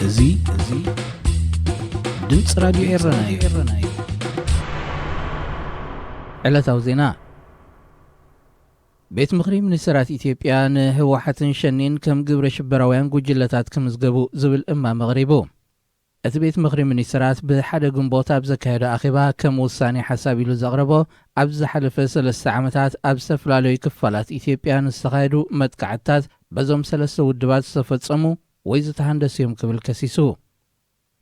እዚ እዚ ድምፂ ራዲዮ ኤረና እዩ። ዕለታዊ ዜና። ቤት ምኽሪ ሚኒስትራት ኢትዮጵያ ንህወሓትን ሸኔን ከም ግብረ ሽበራውያን ጉጅለታት ክምዝገቡ ዝብል እማመ ኣቕሪቡ። እቲ ቤት ምኽሪ ሚኒስትራት ብሓደ ግንቦት ኣብ ዘካየዶ ኣኼባ ከም ውሳኔ ሓሳብ ኢሉ ዘቕረቦ፣ ኣብ ዝሓለፈ ሰለስተ ዓመታት ኣብ ዝተፈላለዩ ክፋላት ኢትዮጵያ ንዝተኻየዱ መጥቃዕትታት በዞም ሰለስተ ውድባት ዝተፈጸሙ ወይ ዝተሃንደሱ እዮም ክብል ከሲሱ።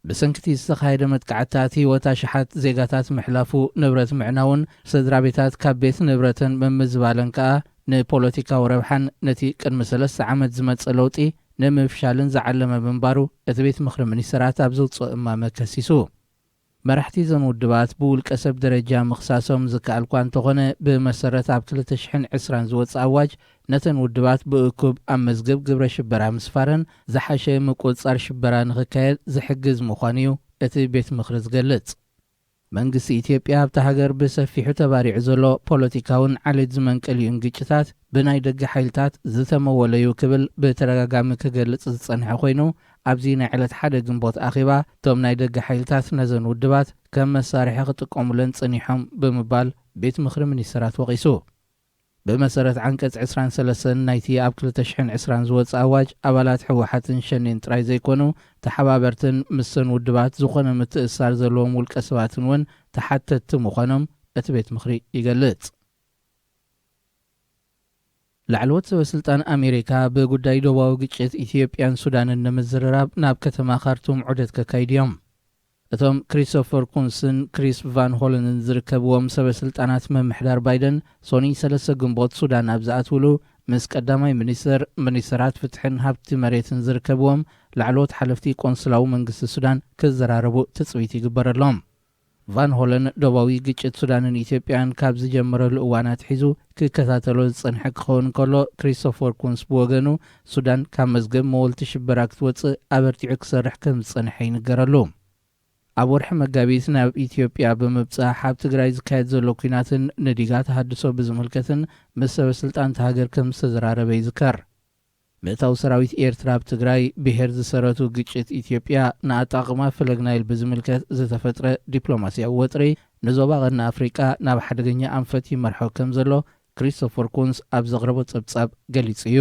ብሰንኪ እቲ ዝተኻየደ መጥቃዕትታት ህይወት ኣሽሓት ዜጋታት ምሕላፉ፣ ንብረት ምዕናውን ስድራ ቤታት ካብ ቤት ንብረተን ምምዝባለን ከኣ ንፖለቲካዊ ረብሓን ነቲ ቅድሚ ሰለስተ ዓመት ዝመጸ ለውጢ ንምፍሻልን ዝዓለመ ምንባሩ እቲ ቤት ምኽሪ ሚኒስትራት ኣብ ዘውጽኦ እማመ ከሲሱ። መራሕቲ እዘን ውድባት ብውልቀ ሰብ ደረጃ ምኽሳሶም ዝከኣል እኳ እንተኾነ፣ ብመሰረት ኣብ ክልተ ሽሕን ዕስራን ዝወጽእ ኣዋጅ፣ ነተን ውድባት ብእኩብ ኣብ መዝገብ ግብረ ሽበራ ምስፋረን ዝሓሸ ምቁጽጻር ሽበራ ንኽካየድ ዝሕግዝ ምዃኑ እዩ እቲ ቤት ምኽሪ ዝገልጽ። መንግስቲ ኢትዮጵያ ኣብታ ሃገር ብሰፊሑ ተባሪዑ ዘሎ ፖለቲካውን ዓሌት ዝመንቀሊኡን ግጭታት ብናይ ደገ ሓይልታት ዝተመወለ እዩ ክብል ብተደጋጋሚ ክገልጽ ዝጸንሐ ኮይኑ፣ ኣብዚ ናይ ዕለት ሓደ ግንቦት ኣኼባ እቶም ናይ ደገ ሓይልታት ነዘን ውድባት ከም መሳርሒ ክጥቀሙለን ጸኒሖም ብምባል ቤት ምኽሪ ሚኒስትራት ወቒሱ። ብመሰረት ዓንቀጽ ዕስራን ሰለስተን ናይቲ ኣብ ክልተ ሽሕን ዕስራን ዝወጸ ኣዋጅ፣ ኣባላት ህወሓትን ሸኔን ጥራይ ዘይኮኑ፣ ተሓባበርትን ምስን ውድባት ዝኾነ ምትእስሳር ዘለዎም ውልቀ ሰባትን እውን ተሓተትቲ ምዃኖም እቲ ቤት ምኽሪ ይገልጽ። ላዕለዎት ሰበ ስልጣን ኣሜሪካ ብጉዳይ ዶባዊ ግጭት ኢትዮጵያን ሱዳንን ንምዝርራብ ናብ ከተማ ካርቱም ዑደት ከካይዱ እዮም። እቶም ክሪስቶፈር ኩንስን ክሪስ ቫን ሆለንን ዝርከብዎም ሰበ ስልጣናት ምምሕዳር ባይደን፣ ሶኒ ሰለስተ ግንቦት ሱዳን ኣብ ዝኣትውሉ፣ ምስ ቀዳማይ ሚኒስትር፣ ሚኒስትራት ፍትሕን ሃብቲ መሬትን ዝርከብዎም ላዕለዎት ሓለፍቲ ቆንስላዊ መንግስቲ ሱዳን ክዘራረቡ ትጽቢት ይግበረሎም። ቫን ሆለን ዶባዊ ግጭት ሱዳንን ኢትዮጵያን ካብ ዝጀመረሉ እዋን ኣትሒዙ ክከታተሎ ዝጸንሐ ክኸውን ከሎ፣ ክሪስቶፈር ኩንስ ብወገኑ፣ ሱዳን ካብ መዝገብ መወልቲ ሽበራ ክትወጽእ ኣበርቲዑ ክሰርሕ ከም ዝጸንሐ ይንገረሉ። ኣብ ወርሒ መጋቢት ናብ ኢትዮጵያ ብምብጻሕ፣ ኣብ ትግራይ ዝካየድ ዘሎ ኲናትን ንዲጋ ተሃድሶ ብዝምልከትን ምስ ሰበ ስልጣን እታ ሃገር ከም ዝተዘራረበ ይዝከር። ምእታው ሰራዊት ኤርትራ ኣብ ትግራይ፣ ብሄር ዝሰረቱ ግጭት ኢትዮጵያ፣ ንኣጠቓቕማ ፈለግ ናይል ብዝምልከት ዝተፈጥረ ዲፕሎማስያዊ ወጥሪ፣ ንዞባ ቀርኒ ኣፍሪቃ ናብ ሓደገኛ ኣንፈት ይመርሖ ከም ዘሎ ክሪስቶፈር ኩንስ ኣብ ዘቕረቦ ጸብጻብ ገሊጹ እዩ።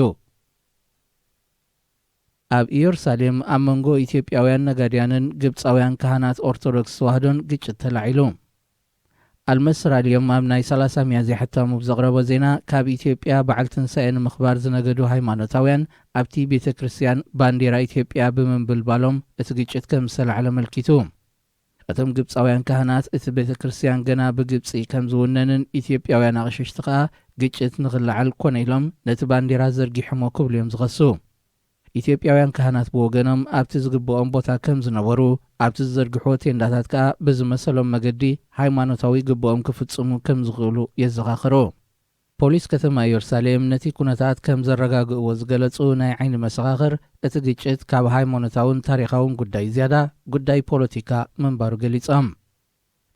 ኣብ ኢየሩሳሌም ኣብ መንጎ ኢትዮጵያውያን ነጋድያንን ግብጻውያን ካህናት ኦርቶዶክስ ተዋህዶን ግጭት ተላዒሉ። ኣልመስራልዮም ኣብ ናይ ሰላሳ ሚያዝያ ሕታሙ ብዘቕረቦ ዜና፣ ካብ ኢትዮጵያ በዓል ትንሳኤ ንምኽባር ዝነገዱ ሃይማኖታውያን ኣብቲ ቤተ ክርስቲያን ባንዲራ ኢትዮጵያ ብምንብልባሎም እቲ ግጭት ከም ዝተላዕለ ኣመልኪቱ። እቶም ግብጻውያን ካህናት፣ እቲ ቤተ ክርስቲያን ገና ብግብጺ ከም ዝውነንን ኢትዮጵያውያን ኣቕሽሽቲ ከኣ ግጭት ንኽለዓል ኮነ ኢሎም ነቲ ባንዲራ ዘርጊሖሞ ክብሉ እዮም ዝኸሱ። ኢትዮጵያውያን ካህናት ብወገኖም፣ ኣብቲ ዝግብኦም ቦታ ከም ዝነበሩ፣ ኣብቲ ዝዘርግሕዎ ቴንዳታት ከኣ ብዝመሰሎም መገዲ ሃይማኖታዊ ግብኦም ክፍጽሙ ከም ዝኽእሉ የዘኻኽሩ። ፖሊስ ከተማ ኢየሩሳሌም ነቲ ኩነታት ከም ዘረጋግእዎ ዝገለጹ ናይ ዓይኒ መሰኻኽር፣ እቲ ግጭት ካብ ሃይማኖታውን ታሪኻውን ጉዳይ ዝያዳ ጉዳይ ፖለቲካ ምንባሩ ገሊጾም።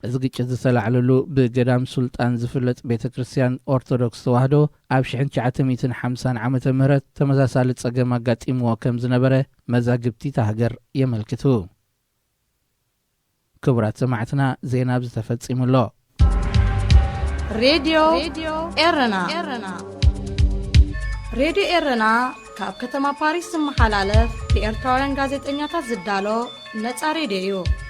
እዚ ግጭት ዝተላዕለሉ ብገዳም ሱልጣን ዝፍለጥ ቤተ ክርስቲያን ኦርቶዶክስ ተዋህዶ፣ ኣብ ሽሕን ትሽዓተ ሚእትን ሓምሳን ዓመተ ምህረት ተመሳሳሊ ጸገም ኣጋጢምዎ ከም ዝነበረ መዛግብቲ እታ ሃገር የመልክቱ። ክቡራት ሰማዕትና፣ ዜና ኣብዚ ተፈጺሙ ኣሎ። ሬድዮ ኤረና። ሬድዮ ኤረና ካብ ከተማ ፓሪስ ዝመሓላለፍ ብኤርትራውያን ጋዜጠኛታት ዝዳሎ ነጻ ሬድዮ እዩ።